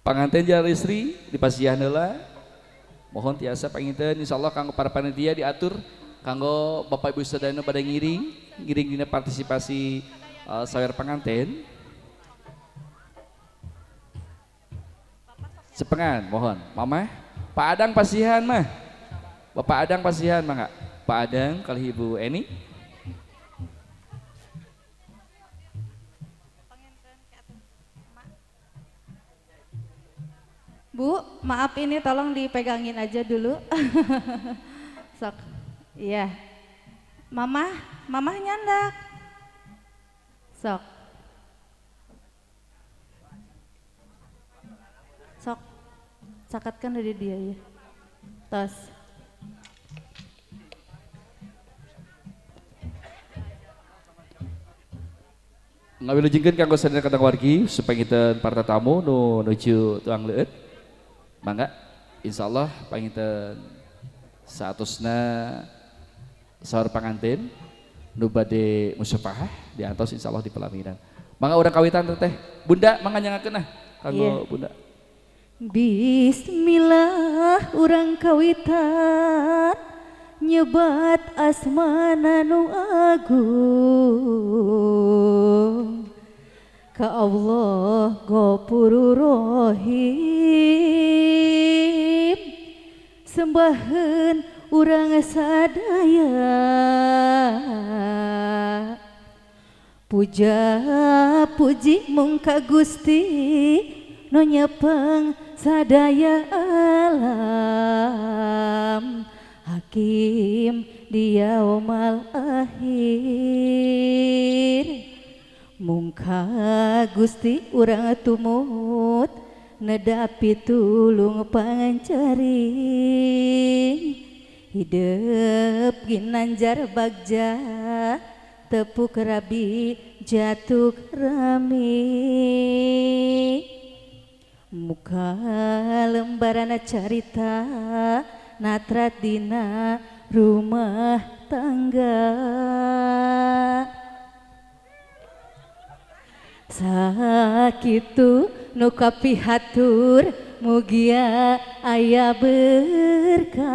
Panganten jalur istri dipasihan heula. Mohon tiasa panginten insyaallah kanggo para panitia diatur kanggo Bapak Ibu sadayana bade ngiring ngiring dina partisipasi sawer panganten. Sepengan mohon Mama, Pak Adang pasihan mah. Bapak Adang pasihan mangga. Pak Adang kalih Ibu Eni. Bu, maaf ini tolong dipegangin aja dulu. Sok. Iya. Mamah, mamah nyandak. Sok. Sok. Cakatkan dari dia ya. Tos. Ngawilujengkeun kanggo sadaya kadang wargi supaya para tamu nu nuju tuang leueut. Mangga insyaallah panginten saatosna saur panganten nu bade musafahah diantos insyaallah di pelaminan. Mangga urang kawitan teh. Bunda mangga nyangakeun ah kanggo yeah. Bunda. Bismillah urang kawitan nyebat asmana nu agung ka Allah Ghafurur Rahim sembahan urang sadaya puja puji mung ka Gusti nu nyepeng sadaya alam hakim di yaumal akhir mungka Gusti urang tumut nedapi tulung pancaring hidup ginanjar bagja tepuk rabi jatuh rami muka lembaran carita natrat dina rumah tangga sakitu nu kapihatur mugia aya berkahna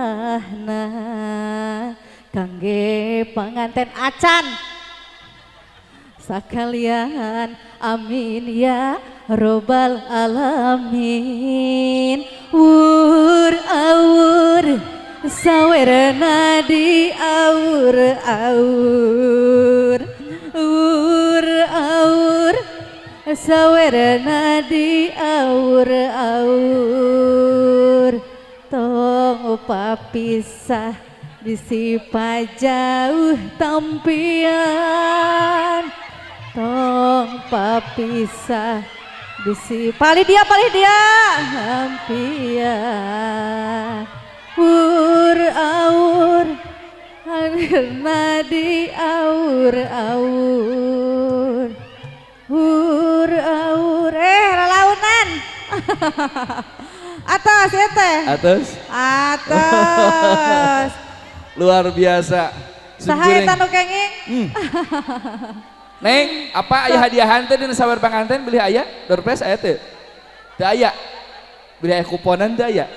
kangge panganten acan sakalian amin ya robbal alamin wur awur sawerna di awur awur wur awur sawerna di awur awur tong papisah bisi pajauh tampian tong papisah bisi palih dia tampian wur awur sawerna di awur awur hur aur lalaunan atas ya teh atas atas luar biasa saha eta nu kenging. Neng apa aya hadiahan teh dina sawer panganten bilih aya door prize aya teu teu aya bilih aya kuponan teu aya